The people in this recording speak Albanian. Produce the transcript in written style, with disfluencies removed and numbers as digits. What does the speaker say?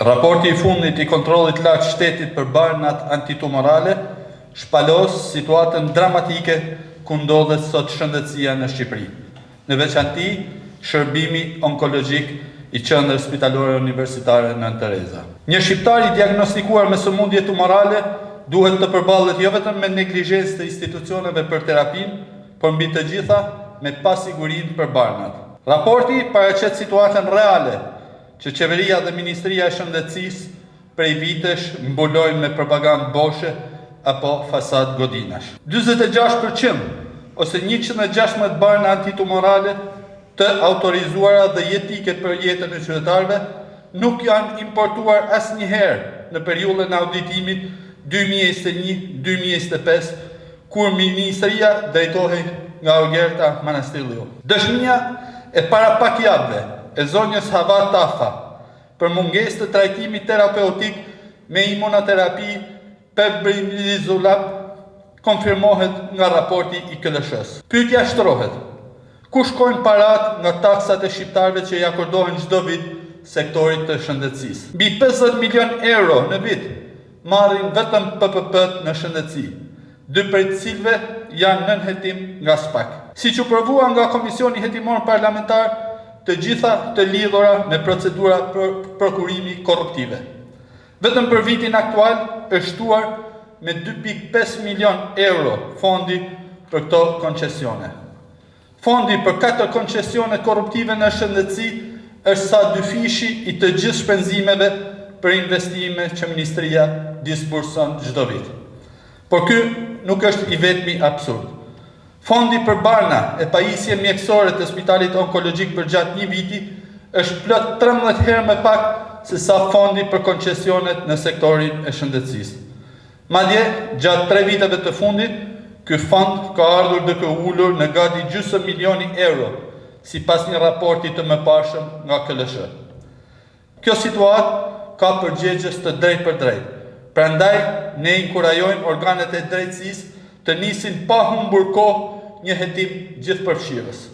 Raporti i fundit i Kontrollit të Lartë të Shtetit për barnat antitumorale shpalos situatën dramatike ku ndodhet sot shëndetësia në Shqipëri, në veçanti shërbimi onkologjik i Qendrës Spitalore Universitare Nënë Tereza. Një shqiptar i diagnostikuar me sëmundje tumorale duhet të përballet jo vetëm me neglizhencë të institucioneve për terapinë, por mbi të gjitha me pasigurinë për barnat. Raporti paraqet situatën reale që qeveria dhe Ministria e Shëndetësisë prej vitesh mbulojnë me propagandë boshe apo fasadë godinash. 46 për qind ose 116 barna antitumorale të autorizuara dhe jetike për jetën e qytetarëve nuk janë importuar asnjëherë në periudhën e auditimit 2021 2025 kur ministria drejtohej nga Ogerta Manastirliu. Dëshmia e para pak javëve e zonjës Hava Tafa për mungesë të trajtimit terapeutik me imunoterapi Pembrolizumab konfirmohet nga raporti i KLSH-së. Pyetja shtrohet, ku shkojnë paratë nga taksat e shqiptarëve që i akordohen çdo vit sektorit të shëndetësisë? Mbi 50 milion euro në vit marrin vetëm PPP-të në shëndetësi, dy prej të cilëve janë nën hetim nga SPAK. Siç u provua nga Komisioni Hetimor Parlamentar, të gjitha të lidhura me procedura prokurimi korruptive. Vetëm për vitin aktual është shtuar me 2.5 milion euro fondi për këto koncesione. Fondi për katër koncesione korruptive në shëndetësi është sa dyfishi i të gjithë shpenzimeve për investime që ministria disburson çdo vit. Por ky nuk është i vetmi absurd. Fondi për barna e pajisje mjekësore të Spitalit Onkologjik përgjatë një viti është plot 13 herë më pak se sa fondi për koncesionet në sektorin e shëndetësisë. Madje, gjatë tre viteve të fundit, ky fond ka ardhur duke u ulur në gati gjysmë milioni euro, sipas një raporti të mëparshëm nga KLSH. Kjo situatë ka përgjegjës të drejtpërdrejtë. Prandaj, ne inkurajojmë organet e drejtësisë të nisin pa humbur kohë një hetim gjithëpërfshirës.